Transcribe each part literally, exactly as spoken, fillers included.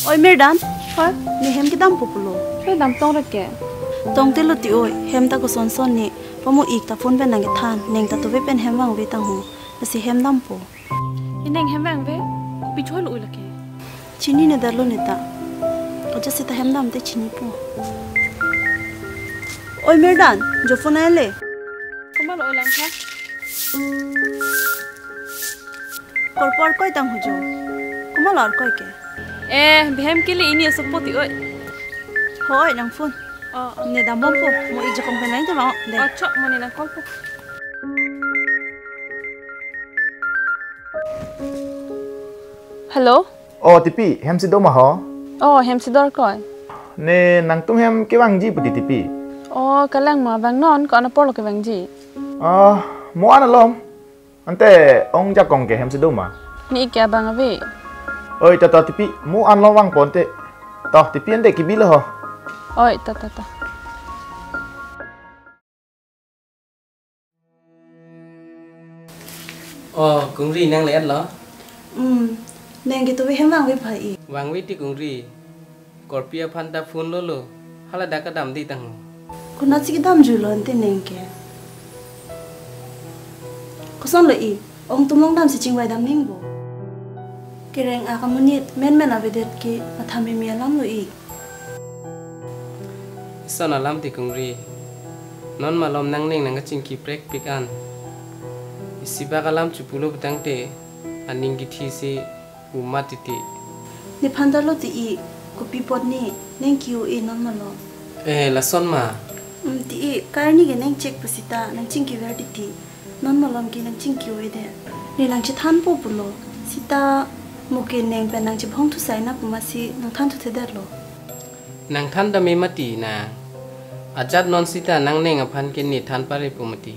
Oi Mirdan, ha? Ne hem kedampo pulo. Oi, dam tong reke. Tongte lo ti oi, hem ta koson son ne, pamo ik ta phone pen nangkethan, neng ta tove pen hem vangve tang ho. Lasi hem dampo. Ineng hem vangve, pichoi lo oi lake. Chinine dalo ne ta. Aja sita hem damte chinipo. Oi Mirdan, jo phone ale. Komat lo oi lang tha? Korpo arkoi tang ho jo. Komat lo arkoi ke? Eh, behem kili ini asok po ti oi. Hoi, nang phone. Oh, oh. Ne dambompo, mo ik jakong pen lain to lo. De. Oh, chok, mo ne nang call po. Hello? Oh, Tipi, hem si do ma ho? Oh, hem si do arkoi. Ne nangtum hem kevangji pu ti Tipi? Oh, kalang ma, vangnon, ko-an apor lo kevangji? Ah, mo-an alom. Ante ong jakong ke hem si do ma? Ne ik ke abang ave. Oi, ta ta Tipi, mo-an lo vangpo ante. Ta Tipi ante kebi lo ho. Oi, ta ta ta. Oh, Kungri nang le-et lo? Hmm, neng ke tove hem vangve pha i. Vangve ti Kungri. Korpi aphan ta phone lo lo. Hala dak kedam di tang. Konat si kedamjui lo ante neng ke? Koson lo i, ong tum long dam si chingvai dam ningbo. Kereng akamonit menmen avedet ke matha meme alam lo i. Ison alam ti Kungri. Non malom nangneng nangkachingki prekpik an. Isibak alam chepulo putangte aning kithi si umat titi. Nephan ta lo ti i, kopi apot ne neng ke-o-e non malom? Eh, lason ma? Hmm, ti i, karni ke neng chek pusita nangchingki ver titi. Non malom ke nangchingki-o-e det. Ne nangchethanpo pulo. Sita mo ke neng pen nangchebhong thusai na puma si nangthan thuthedet lo. Nangthan tame mati na. Ajat non sita nangneng aphan ke ne than parepo mati.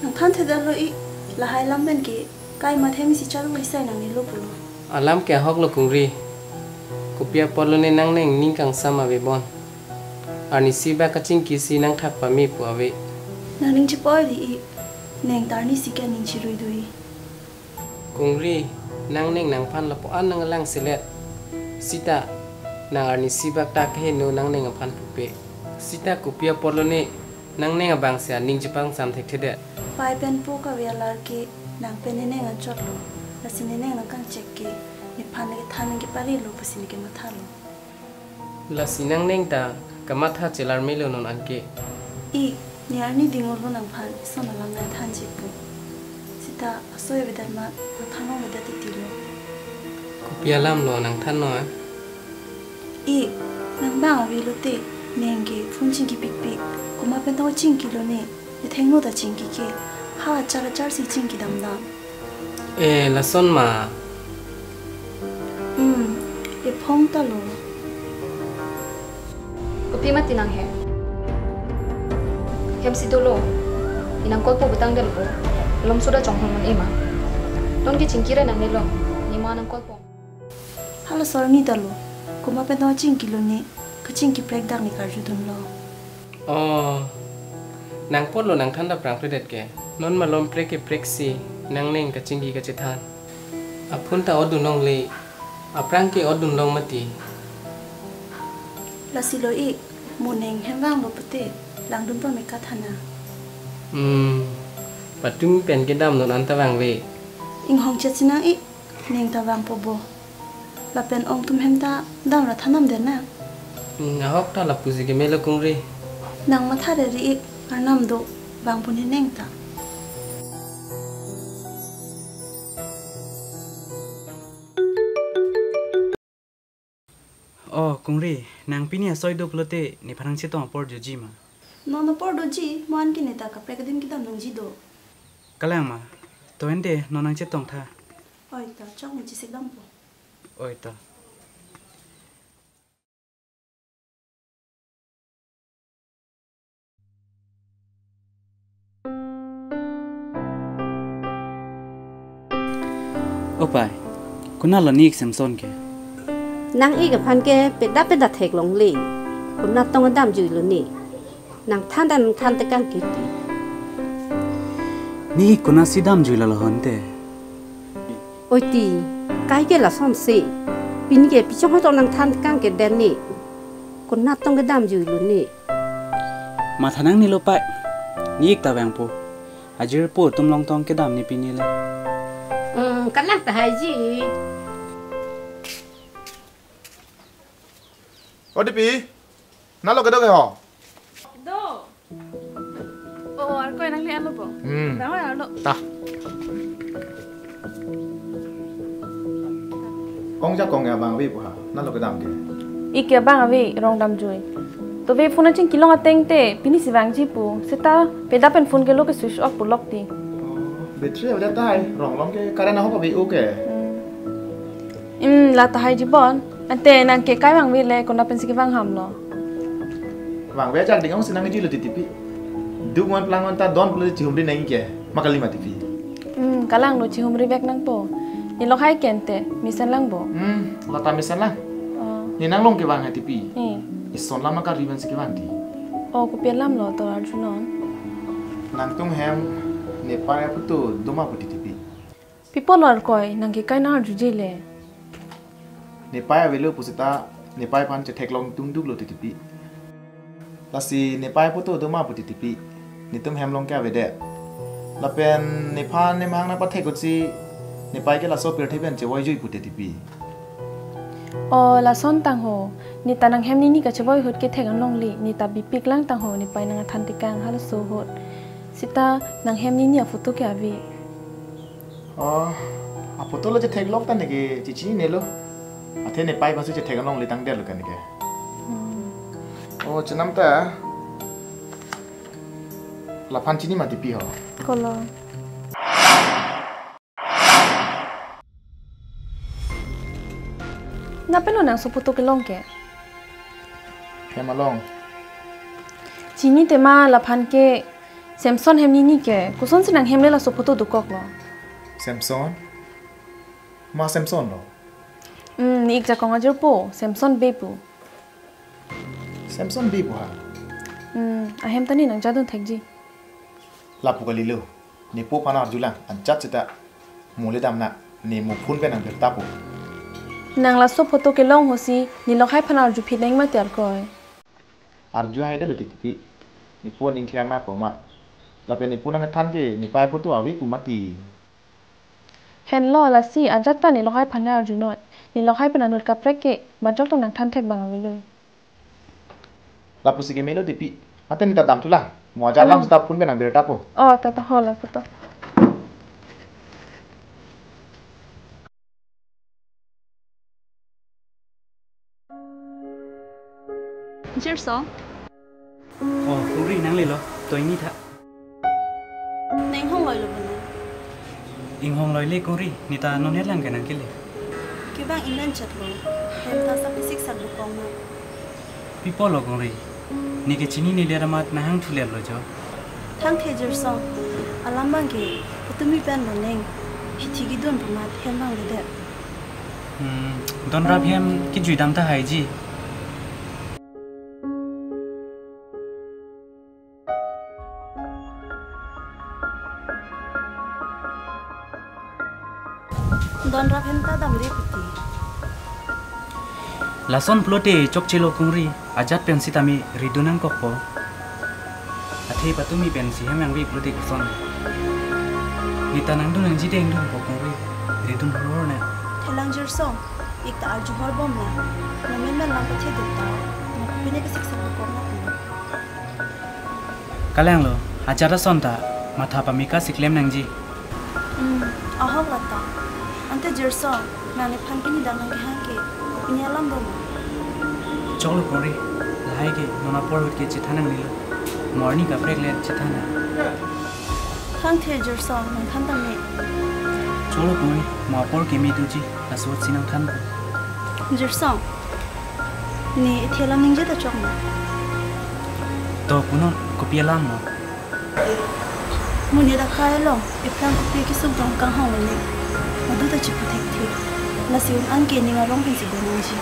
Nangthan thedet lo i, lahai alam pen ke kai mathe misi charu isai nangnelo pulo. Alam ke ahok lo Kungri. Kopi apot lo ne nangneng ning kangsam ave bon. Arnisi bak kachingki si nangthak pame pu ave. Nangning chepoi di i, neng ta arnisi ke aning chirui do i. Kungri, nangneng nangphan lapu-an nanglang selet. Sita, nang arnisi bak ta keheno nangneng aphan pupe. Sita kopi apot lo ne, nangneng abang si aning chepangsam thekthedet. Pai pen po kave alar ke, nang pen neneng anchot lo. Lasi neneng nangkangchek ke, nephan ne kethan nangkepare lo pusi ne kematha lo. Lasi nangneng ta kamatha chelar melo non anke. I, ne arni dingol lo nangphan ison alam nangthanji pu. Sita asoi avedet ma nangthan avedet titi lo. Kopi alam lo nangthan noi? I, nang bang ave lote, neng ke phone chingki pikpik, komat pen ta chingki lo ne. Ithengno ta chingki ke, ha achar achar si chingki damdam. Eh, lason ma? Hmm, ephong ta lo. Kopi mati nang he. Hem si dolo. Inang call po butang del po. Lom suda chonghong mon ema. Non ke chingki re nangnelo. Nima nang call po. Hala sorni ta lo. Komat pen ta chingki lo ne. Kachingki prek dak ne karjudun lo. Oh, nang apor lo nangthan ta prang predet ke. Non malom prek ke prek si, nangneng kachingki kachethan. Aphun ta odun longle, aphrang ke odun long mati. Lasi lo i, mo neng hem vanglo pute, langdun pame kathana. Hmm, patum pen kedam non anta vangve. Inghong chet sinang i, neng ta vangpo bo. Lapen ong tum hem ta damra thanam den na. Hmm, ahok ta lapusi keme lo Kungri. Nang matha reri ik arnam do vangpo ne neng ta. Oh, Kungri, nang pini asoi do pulote, nephan nangchetong apor doji ma? Non apor doji, mo anke ne ta kaprek adim kedam nangji do. Kalang ma, to ente non nangchetong tha. Oi ta, chok ne chesik dampo. Oi ta. O pai, konat lo ne ik Samson ke? Nang ik aphan ke peda peda theklongle. Konat tong damjui lo ne. Nangthan ta nangthan tekang kiti. Ne ik konat si damjui lo lo honte. Oi ti, kai ke lasonsi. Pini ke pichong ho tong nangthan kang ke den ni. Konat tong kedam jui lo ni. Matha nangnelo pai. Ni ik ta vangpo. Ajirpo atum along tong kedam ni pini le. Hmm, kalang tahai ji. O Dipi, nalo kedo ke ho? Do. Oh, arkoi nangli alo bo. Hmm. Nang alo. Ta. Kong ja kong ya bang ave pu ha. Nalo kedam ke. Ik ke bang ave rong dam jui. To ave phone aching kelong ateng te, pini si vangji pu. Seta peda pen phone kelo ke switch off pu lok ti. Oh, battery ave tahai, rong long ke current ahok ave o ke. Hmm. Hmm, la tahai ji bon. Ante nang ke kai vangve le konat pensi kevang ham lo. Vangve ajak ding ong si nangji lo titipi. Duk wan plang wan ta don pulo chihumri nang ke. Ma kali ma Dipi. Hmm, kalang lo chihumri vek nangpo. Ni lokhai ke ante, mesen lang bo. Hmm, la ta mesen lang. Oh. Ne nang long kevang ha Dipi. Hmm. Ison lam ma kali pensi kevang di. Oh, kopi alam lo to arjunon. Nangtum hem nepei aphoto doma pu titipi. Pi apot lo arkoi, nang ke kai nang arjuje le. Nepei avelo pu seta, nepei aphan chetheklong tungduk lo titipi. Lasi nepei aphoto doma pu titipi. Netum hem along ke avedet. Lapen nephan nemhang nangpathek ahut si, nepei ke laso pirthe pen chevoi jui pu titipi. Oh, lason tang ho. Ne ta nang hem nini kachevoi ahut ke thek an longle. Ne ta bipik lang tang ho, nepei nang athan tekang halaso ahut. Seta nang hem nini aphoto ke ave. Oh, aphoto lo chetheklok ta ne ke chechinine lo. Athe nepei aphansi chethek an longle tangdet lo ke ne ke. Hmm. Oh, chenam ta. Laphan chini ma Dipi ho. Kolo. Nang pen lo nang laso photo kelong ke? Hem along. Chini te ma laphan ke Samson hem nini ke. Kosonsi nang hem le laso photo dokok lo. Samson? Ma Samson lo? Hmm, ne ik jakong ajirpo, Samson Bey pu. Samson Bey pu ha? Hmm, ahem ta ne nang jadun thekji. Lapu kalilo. Ne po aphan arjulang, ajat seta. Mo le dam na, ne mo phone pen nang birta po. Nang laso photo kelong ahut si, ne lokhai aphan arjuphi nang mati arkoi. Arju hai da lo titipi. Ne po ning thiang na po ma. Lapen ne po nangthan ke, nepei aphoto ave pu mati. Henlo lasi, ajat ta ne lokhai aphan arjunon. Ne lokhai pen anut kaprek ke, majok tong nangthan thek bang avelo. Lapusi ke melo Dipi. Ante ne ta damthu lang. Mo ajat alam seta phone pen nang birta po. Oh, ta ta ho laso to. Jirsong. Oh, kongri nangle lo. To ingni tha. Ne inghong loi lo bo na? Inghong loi le kongri, ne ta non het lang ke nangkele. Kevang imen chet lo, hem ta sa pisik sak dokok na. Pi apot lo kongri, ne ke chinine le ramat nang hangthulet lo jo. Thangthe Jirsong, alam bang ke, patumi pen lo neng, hithi kidun pamat hem bang le det. Hmm, don rap hem kijui dam tahai ji. Don rap hem ta damri kuti. Lason pulote chokche lo kongri, ajat pen sitame ridun nangkokpo. Athe patumi pensi hem nangve pulote koson. Ne ta nangdun nangji dengdunpo kongri, ridun horhor na. Thelang Jirsong, ik ta arju hor bom na. Namen men lang pathe duk ta, na pine ke siksak dokok na pine. Kalang lo, ajat ason ta, matha pameka si klem nangji. Hmm, ahok lata. Ante Jirsong, nang nephan pini dam nang kehang ke, pini alam bom. Choklo kongri, lahai ke, non apor ahut ke chethan nangnelo. Mo arni kaprek le chethan nang. Thangthe Jirsong, nangthan tame. Choklo kongri, mo apor ke me doji, laso ahut si nangthan. Jirsong, ne ithe alam ningje ta chok ma. To punon, kopi alam mo? Monit akai along, eplang kopi kesung tong kanghong mene. Madu ta chipu thekthe. Lasi un-an ke ning arong pensi do nangji.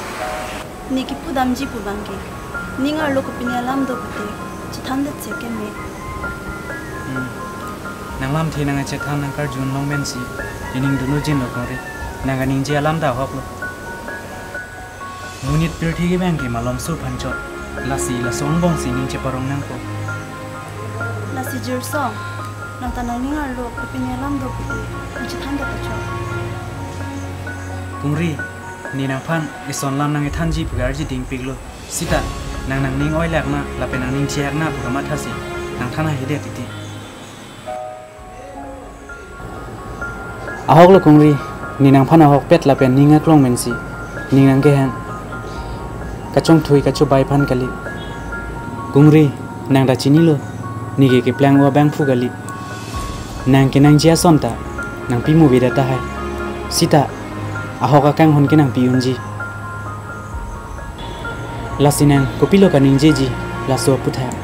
Ne kipu damji pu bang ke. Ning arlo kopine alam do pute, chethan det se keme. Hmm. Nanglamthe nangchethan nangkarjun long pensi, ining dunu jin lo kongri. Nang kaningje alam ta ahok lo. Monit pirthe ke bang ke malomso aphan chot. Lasi laso angbong si ning cheparong nangpo. Lasi Jirsong, nang ta nangning arlo kapini alam do pute, nang chethan ta ta chot. Kungri, ne nangphan ison lam nang-ethanji pu arji dingpiklo. Sita, nang nangning oilak na, lapen nangning cheak na pu kamatha si nang than haihedet titi. Ahok lo Kungri, ne nangphan ahokpet lapen ning aklong pensi ning nangkehang. Kachongthui kachobai aphan kali. Kungri, nang ta chinilo, ne ke keplang-o abangphu kali. Nang kenangji ason ta nangpi mo beda tahai. Sita, ahok akanghon ke nangpi unji. Lasi nang kopilo kaningjeji, laso aputhak.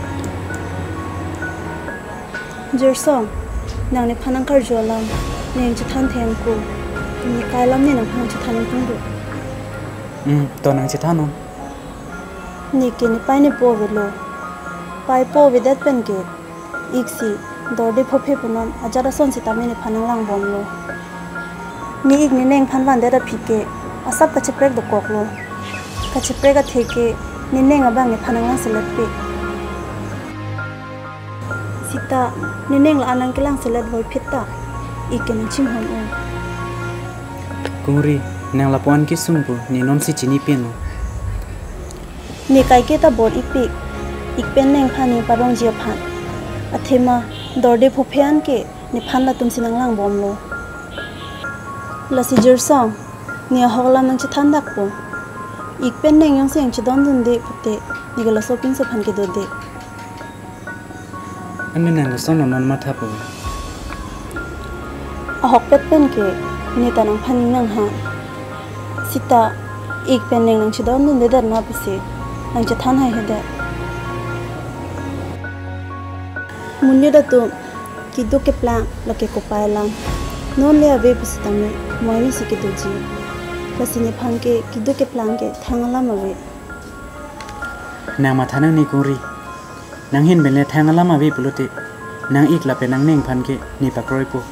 Jirsong, nang nephan nangkarju alam, ne chethan thengko. Ne kai alam ne nangphan chethan nangtungdo. Hmm, to nang chethan non. Ne ke nepei nepo avelo. Pei po avedet pen ke, ik si dorde phophe punon ajat ason sitame nephan nanglangbomlo. Ne ik neneng aphan vandet aphi ke asap kacheprek dokoklo. Kacheprek athe ke neneng abang nephan nanglang seletpik. Sita, neneng la-an nangkelang selet voiphit ta, ik ke nangchinghon-o. Kungri, nang lapu-an kesung pu ne nonsi chini peno. Ne kaike ta bor-ipik, ik pen neng aphan ne parongji aphan. Athema, dorde phophe an ke nephan latum si nanglangbomlo. Lasi Jirsong, ne ahok alam nang chethan dakpo. Ik pen neng jongsi nang chedondunde pute, ne ke laso pinso aphan kedode. Ane nang lason non matha po. Ahokpet pen ke ne ta nangphan ning nanghang. Sita, ik pen neng nang chedondundedet na pusi nang chethan haihedet. Monit atum keduk keplang lake kopai alam. Non le ave pusitame, moi ni si kedoji. Lasi nephan ke keduk keplang ke thang alam ave. Nang matha nangne Kungri. Nanghin pen le thang alam ave pulote, nang ik lapen nangneng aphan ke ne pakroipo.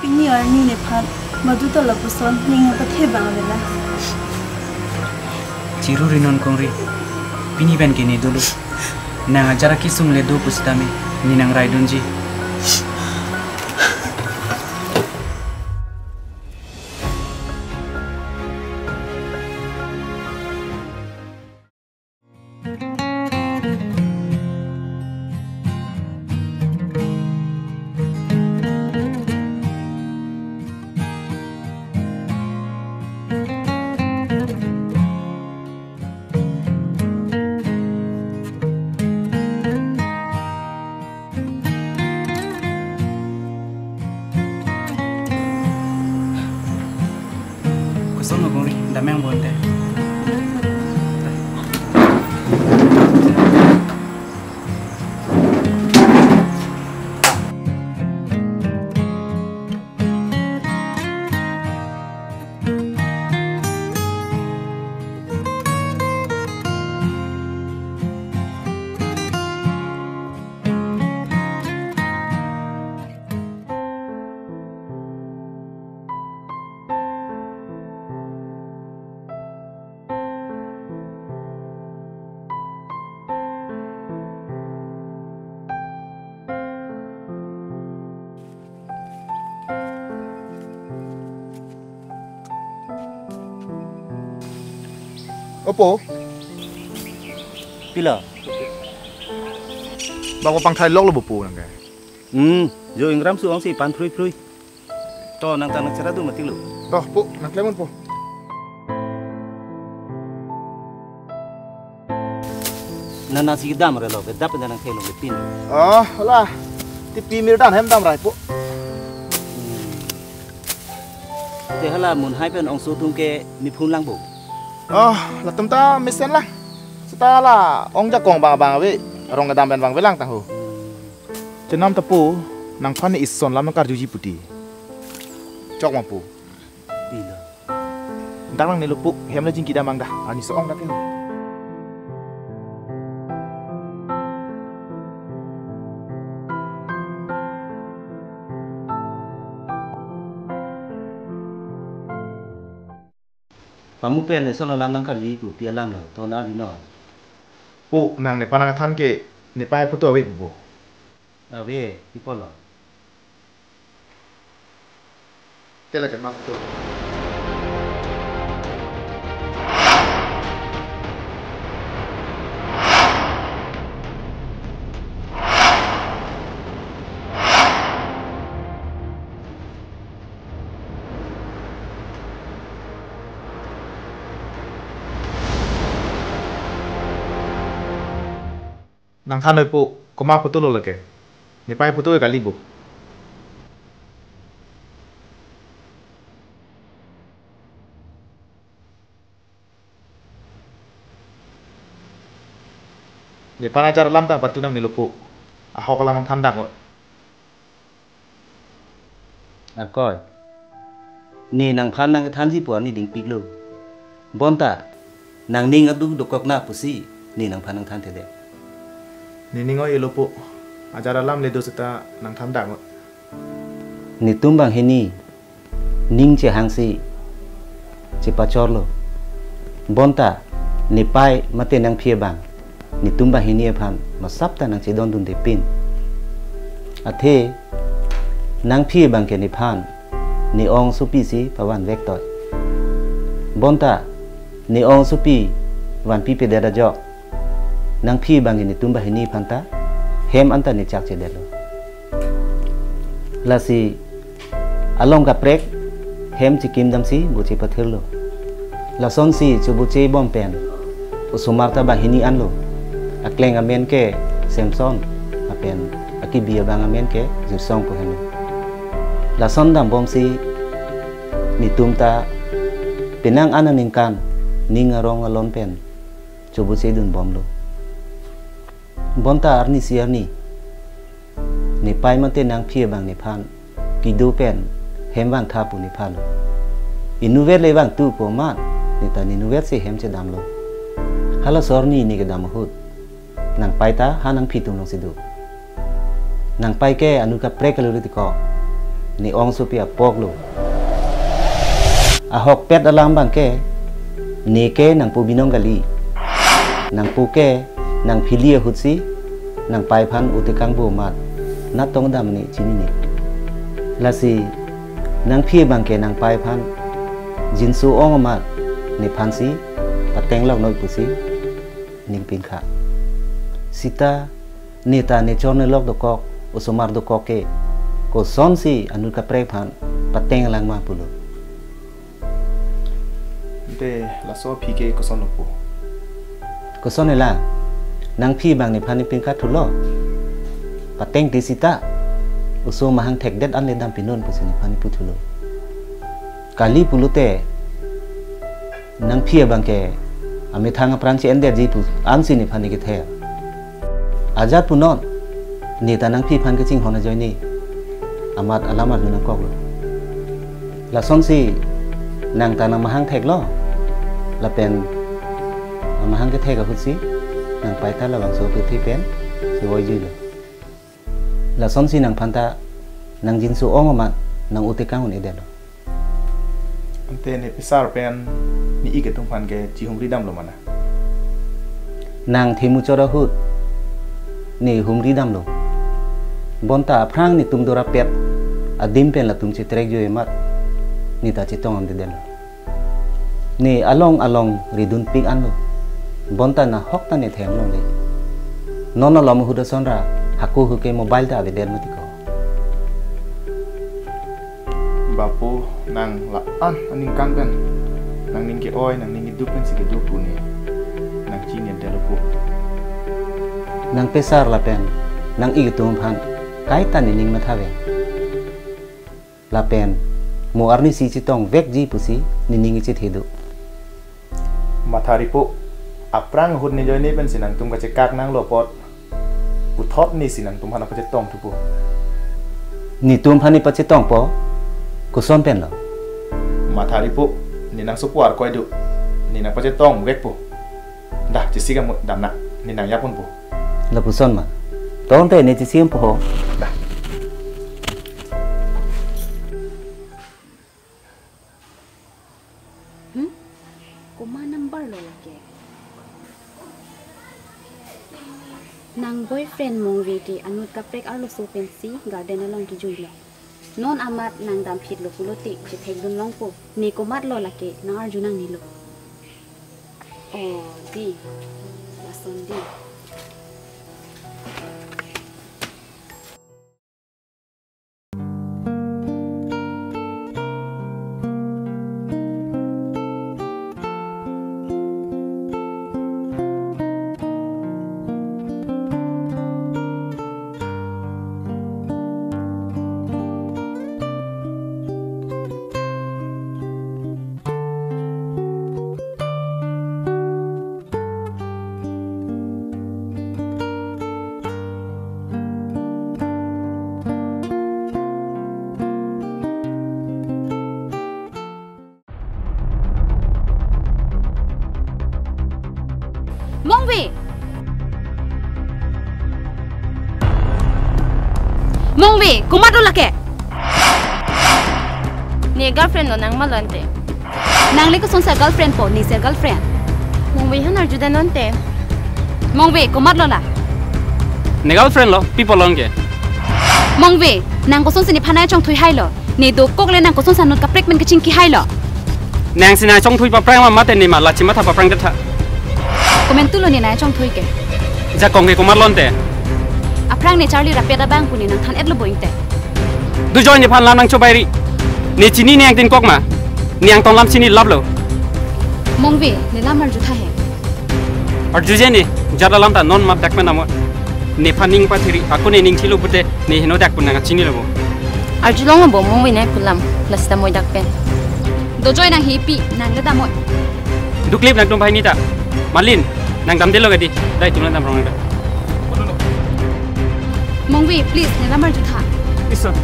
Pini arni nephan madu ta lapuson ning pathe abang avelang. Chiru rinon Kungri. Pini pen ke ne dolo. Nang ajat akesung le do pusitame, ne nangraidunji. Koson lo Kungri, damnang bonte. Opo. Pilo? Bang pangthai lok lo bo po nang ke. Hmm, jo ingram su ong si pan phrui phrui. To nang ta nang chara do mati lo. To po, nang klemon po. Nana si dam re lo, kedap nang thelo le pin. Oh, la. Tipi mir dan hem dam rai po. Hmm. Te hala mun hai pen ongso atum ke niphun lang bo. Oh, latum ta mesen lang. Seta la ong jakong bang bang ave, rong kedam pen bang avelang tahu. Hmm. Chenam ta po, nangphan ne ison lam nangkarjuji puti. Chok ma po. Pilo. Dak nangne lo po, hem le jingki dam ang dah, ani so-ong dak ke. Pamu pen eson alam nangkarli pu pi alam lo, to nang arjunon. Po, nang nephan nangthan ke nepei photo ave pu po? Ave, pi apotlo? Tela ke mak to. Nangthan noi po, komat photo lo lake? Nepei photo kali po. Nephan ajar alam ta patu nam nilo po. Ahok alam nangthan dak lo. Akoi. Ne nangphan nangthanji pu arni dingpiklo. Bonta, nangning adu dokok na pusi, ne nangphan nangthanthedet. Nening oi-elo po. Ajar alam le do seta nangthan dak lo. Netum banghini ning chehangsi chepachorlo. Bonta, nepei mate nangphi abang netum banghini aphan masap ta nangchedondunde pin. Athe nangphi abang ke nephan ne-ong sopi si pavan vek toi. Bonta, ne-ong sopi vanpipedet ajok, nangphi abang ke netum banghini aphan ta hem anta nechakchedetlo. Lasi along kaprek hem chikim damsi boche pathirlo. Lasonsi choboche bom pen osomar ta banghini anlo. Akleng amen ke Samson, lapen akibi abang amen ke Jirsong pu henlo. Lason dambomsi netum ta penang an aningkan ning arong alon pen chobochedunbomlo. Bonta arnisi arni nepei mate nangphi abang nephan kedo pen hem vangtha pu nephan. Inutvet le vangthu pu amat, ne ta ne inutvet si hem chedamlo. Halaso arni ne kedam ahut, nangpei ta ha nangphi atum alongsi do. Nangpei ke anut kaprek kalori tiko. Ne-ong sopi apoklo. Ahokpet alam abang ke, ne ke nangpo binong kali. Nangpo ke nangphili ahutsi nangpei aphan utekang pu amat, natong dam ne chinine. Lasi nangphi abang ke nangpei aphan jinso ong amat nephansi patenglok noi pusi ning pinkha. Sita ne ta ne chor ne lok dokok, osomar dokok ke, kosonsi anut kaprek aphan pateng langma pulo. Ante laso aphi ke koson lo po? Koson elang, nangphi abang nephan ne pinkha thulo. Pateng te sita, oso mahang thekdet an le dampinon pusi nephan ne puthulo. Kali pulote, nangphi abang ke amethang apran che-endetji pu ansi nephan ne kethe. Ajat punon, ne ta nangphi aphan kachinghon ajoine amat alam arju nangkoklo. Lasonsi nang ta nangmahang theklo, lapen nangmahang kethek ahutsi nangpei ta labangso apirthe pen chevoijuilo. Lasonsi nangphan ta nangjinso ong amat nang-utekang un-edetlo. Ante ne pesar pen ne-ik atum aphan ke chihumri damlo mana? Nang themuchot ahut ne humri damlo. Bonta aphrang netum dorapet adim pen latum chetrek joi amat ne ta chetong amdedetlo. Ne along along ridunpik anlo. Bonta nahok ta ne themlongle. Non alom ahut ason ra hako huke mobile ta avedet mati ko. Bapo, nang la-an aningkan pen nangning ke-oi, nangning keduk pensi kedo pu ne nangchinine detlo po. Nang pesar lapen nang-ik atum aphan kaita nening mathave. Lapen mo arnisi chetongvekji pusi nening ichethe do. Mathari po, aphrang ahut ne ajoine pensi nangtum kachekak nanglo apot, puthot nesi nangtum aphan pachetongthu po. Netum aphan ne pachetongpo, koson penlo? Mathari po, ne nangsopo arkoi do, ne nangpachetongvekpo. Dah, chesik amut damna, ne nangjapon po. Lapuson ma. Tangte ne chesik ampo ho. Dah. Hmm? Koma number lo lake. Nang boyfriend Mongve ke anut kaprek arloso pensi garden along kejuilo. Non amat nang damphitlo pulote chethekdun longpo. Ne komatlo lake nang arju nangnelo. Oh, dei. Lason dei. Mongve! Mongve, komatlo lake? Ne girlfriend lo nang malon te. Nang le kosonsi girlfriend po, ne si girlfriend. Mongve han arju dei non te. Mongve, komatlo la? Ne girlfriend lo, pi pulo anke? Mongve, nang kosonsi nephan nangchongthui hailo? Ne dokok le nang kosonsi anut kaprek pen kachingki hailo? Nangsi nangchongthui paphrang ma mate ne ma lachi matha paphrang detha. Komantulo ne nangchongthui ke? Jakong ke komatlo ante? Aphrang ne charli rapet abang pu ne nangthan-etlo bo ingte. Dujoi nephan lam nangchobairi. Ne chini ne angtin kok ma? Ne angtong lam chini laplo. Mongve, ne lam arjutha he. Arjuje ne, jat alam ta non mat dak pen amo. Nephan ning pathiri, ako ne ning thilo pute, ne henodak pu nangchinilo bo. Arjulong bo Mongve ne pu lam, lasi damnoi dak pen. Dojoi nang hepi, nang le damnoi. Duklip nangtum banghini ta. Malin, nang damdelo gadi, dai tum nang damrong nang da. Mongve, please, ne lam arjutha. Ison.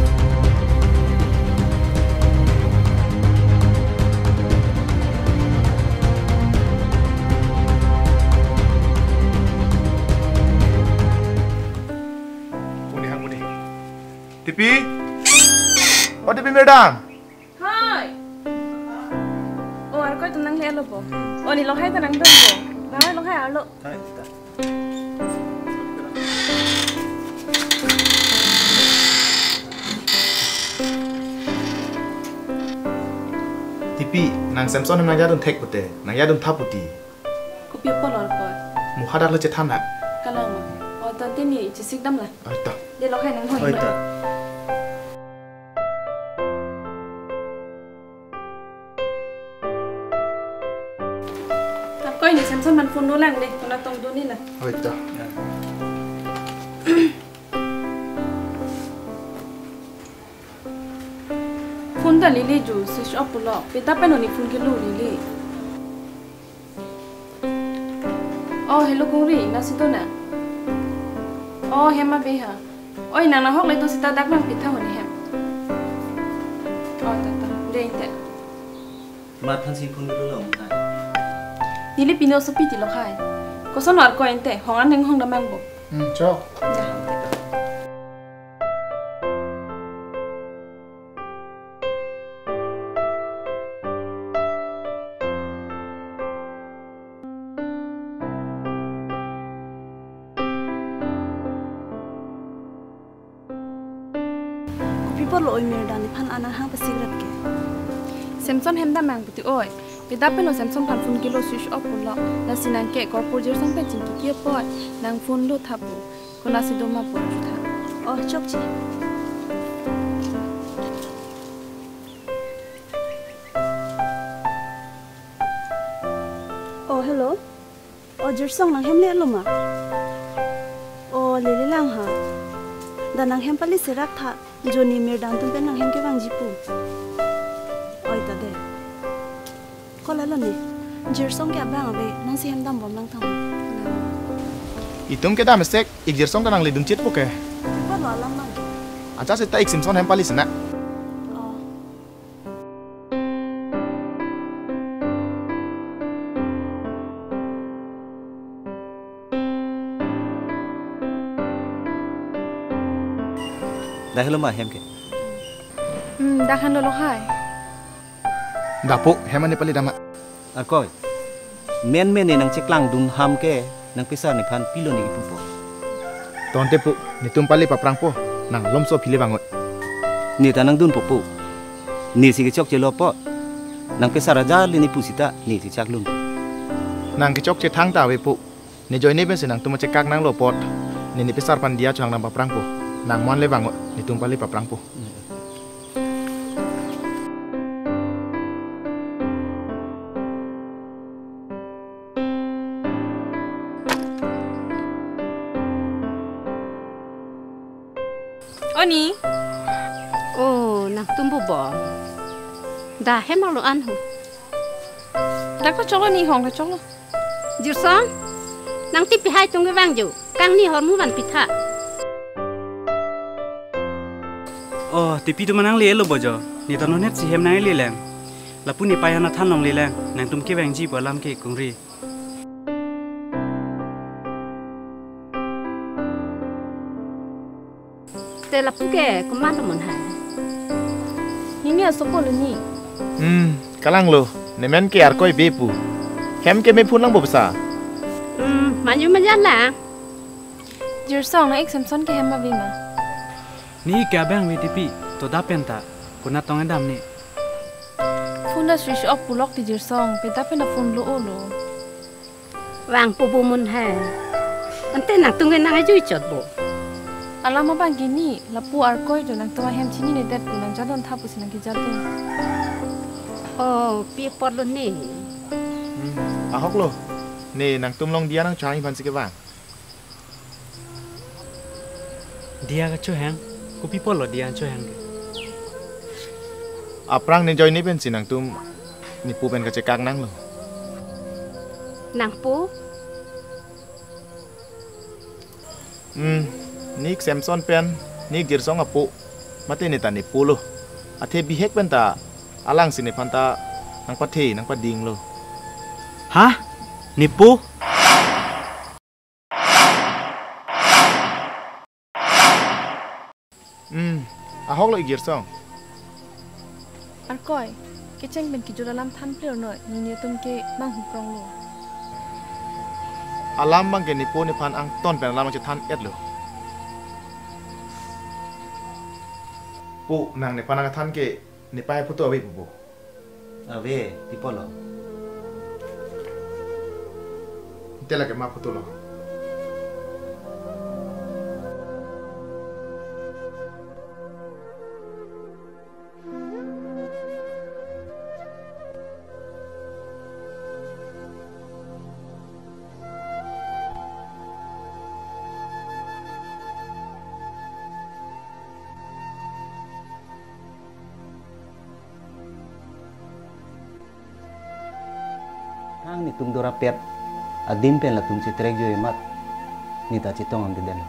Muni hang muni. Tipi? Oh, Tipi madam. Hai. Oh, Arkoi atum nanglelo bo. Oh, ne lohai ta nangdun bo. Bai lohai arlo. Hai, ta. Tipi, nang Samson hem nangjadun thek pute, nangjadun tha puti. Kopi apot lo Arkoi? Mo hadak lo chethan ha. Kalang ma. Oh, tante ne chesik dam la. Oi ta. Dei lohai nang hoi. Oi ta. Arkoi ne Samson aphan phone dolang dei, konat tong do ne la. Oi ta. Phone ta lele jo, switch off pulo. Peta pen oni phone kelo lele. Oh, hello Kongri, nangsi do na? Oh, hem ave ha. Oi, nang nahok le do seta dak nangpitha honi hem. Oh, ta ta. Dei te. Mat aphansi phone kelo lo, hai. Neli pini osopi ti lo hai. Koson Arkoi ante, hong an neng hong damang bo. Hmm, chok. Ya. Kopi apot lo oi Mirdan, nephan an nanghang pasikrat ke? Samson hem damang puti oi. Peta pen lo Samson aphan phone kelo switch off pulo. Lasi nang ke korpor Jirsong pen chingki apot nang phone do tha pu. Konatsi do ma pu arjutha. Oh, chokche. Oh, hello. Oh, Jirsong nang hem le lo ma? Oh, lele lang ha. Da nang hem pali serak tha. Jo ne Mirdan atum pen nang hem kevangji pu. Oi ta dei. Ko la lo ne. Jirsong ke abang ave, nangsi hem dambom lang tang. Itum kedam sek, ik Jirsong ta nangledun chit pu ke. Kopi apot lo alam mang. Acha seta ik Samson hem pali sena. Oh. Dak helo ma hem ke? Hmm, dak han lo lo hai. Dapo, hem ani pali dam ma. Arkoi. Menmen ne nangcheklangdun ham ke nangpesar nephan pilo ne kipupo. Tangte pu, netum pale paprangpo, nang malomso aphi le vang-oi. Ne ta nangdunpo pu. Ne si kechokchelo apot. Nangpesar ajar le ne pu sita, ne si cheklangdun. Nang kechokche thangta ave pu. Ne ajoine pensi nangtum chekak nanglo apot, ne nepesar aphan diya chohang nangpaprangpo. Nang mo-an le vang-oi, netum pale paprangpo. O ni. Oh, nangtum bubong. Dak hem lo an ho. Dak kachoklo ni, hong kachoklo. Jirsong, nang tipi hai tung kevang jo. Kangni hormu vanpi tha. Oh, tipi atum nangli elo bo jo. Ne ta non het si hem nangleleng. Lapu nepei aphan than longleleng. Nangtum kevangji pu alam ke kungri. Te lapu ke komatlo mon hai. Hini asopo lo ni. Hmm, kalanglo. Nemen ke Arkoi be pu. Hem ke me phun lang bo besa. Hmm, maju maju lang. Jirsong, nang-ik Samson ke hem ave ma? Ne-ik ke abang ave tipi, to dak pen ta. Konat tong edam ne. Phone ta switch off pulok ti Jirsong, pe dak pen ta phone lo-o lo. Vangpo bo mon hai. Ante nangtum ke nang ajui chot bo. Alam abang ke ni, lapu Arkoi jo nangtum ahem chininedet pu nang jadon tha pusi nang kejadon. Oh, pi apot lo ne. Hmm, ahok lo. Ne nangtum along diya nangchohang aphan si kevang. Diya kachohang, kopi apot lo diya chohang ke? Aphrang ne ajoine pensi nangtum nepu pen kachekak nanglo. Nangpo? Hmm, ne-ik Samson pen, ne-ik Jirsong apo, mate ne ta nepo lo. Athe bihek pen ta, alangsi nephan ta, nangpathe, nangpadinglo. Ha? Nepo? Hmm, ahok lo ik Jirsong. Arkoi, kecheng pen kejut alam than plir noi, nini atum ke manghuprong lo. Alam abang ke nepo nephan angton pen alam chethan et lo. Pu, nang nephan nangthan ke nepei aphoto ave pu bo. Ave, pi apot lo. Te lake ma aphoto lo. Thang netum dorapet adim pen latum chetrek joi amat ne ta chetong amdeden lo.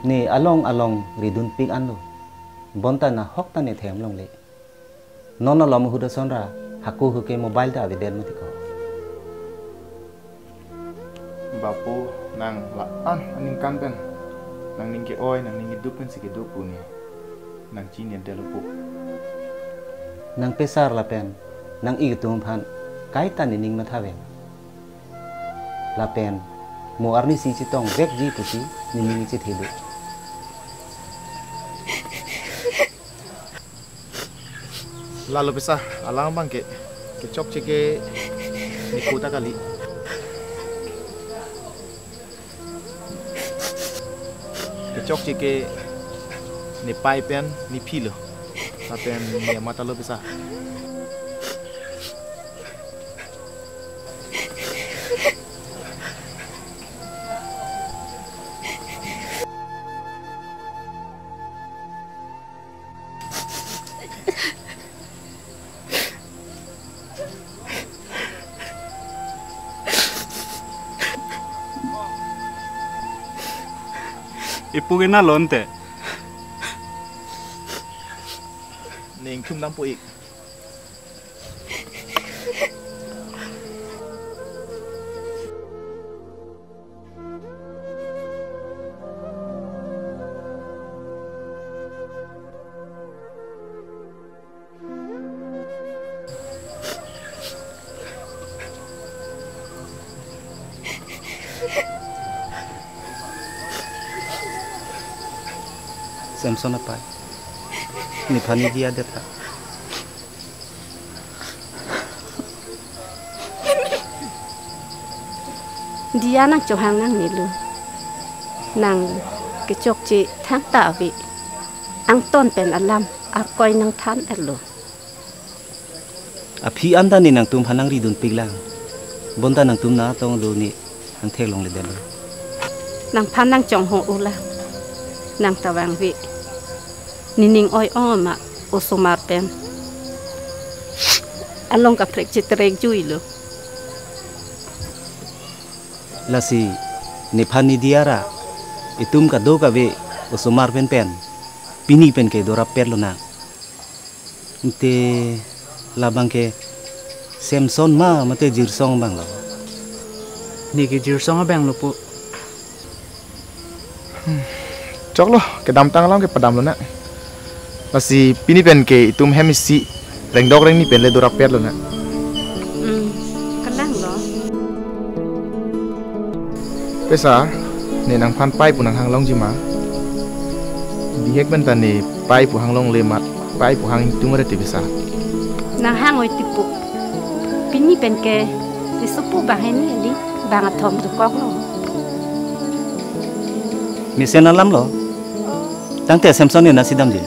Ne along along ridunpik anlo. Bonta nahok ta ne them longle. Non alom ahut ason ra hako huke mobile ta avedet mati ko. Bapo, nang la-an aningkan pen nangning ke-oi, nangning keduk pensi kedo pu ne nang chinine detlo pu. Nangpesar lapen nang-ik atum aphan kaita nening mathaven. Lapen mo arnisi chetongvekji pusi nening chethe do. Lalo besa, alam abang ke, kechokche ke nepo ta kali. Kechokche ke nepei pen nephi lo. Lapen ne amat ta lo besa. Ipu ke nalo ante. Ning thum lam pu ik. Samson apai. Nephan nidi adet ha. Diya nangchohang nangne lo. Nang kechokche thangta ave. Angton pen alam arkoi nangthan-etlo. Aphi anta ne nangtumphan nangridunpiklang. Bonta nangtum natong do ne nangtheklongledetlo. Nangphan nangchongho-olang. Nang ta vangve. Nening oi-ong ma osomar pen along kaprek chitrekjuilo. Lasi nephan nidi ara itum kadokave osomar pen pen pini pen ke dorap-etlonang. Ante labang ke Samson ma mate Jirsong abanglo? Ne ke Jirsong abanglo po. Choklo, kedamtang along kepadamlonang. Lasi pini pen ke itum hem isi rengdok rengni pen le dorap-etlonang. Hmm, kelanglo. Pesa, ne nangphan pei pu nanghanglongji ma? Bihek pen ta ne pei pu hanglongle ma, pei pu hang ingtung re te pesa. Nanghang-oi tipo. Pini pen ke ne sopo bang hini di bang athom dokoklo. Mesen alamlo. Tangte Samson ne nasi damji.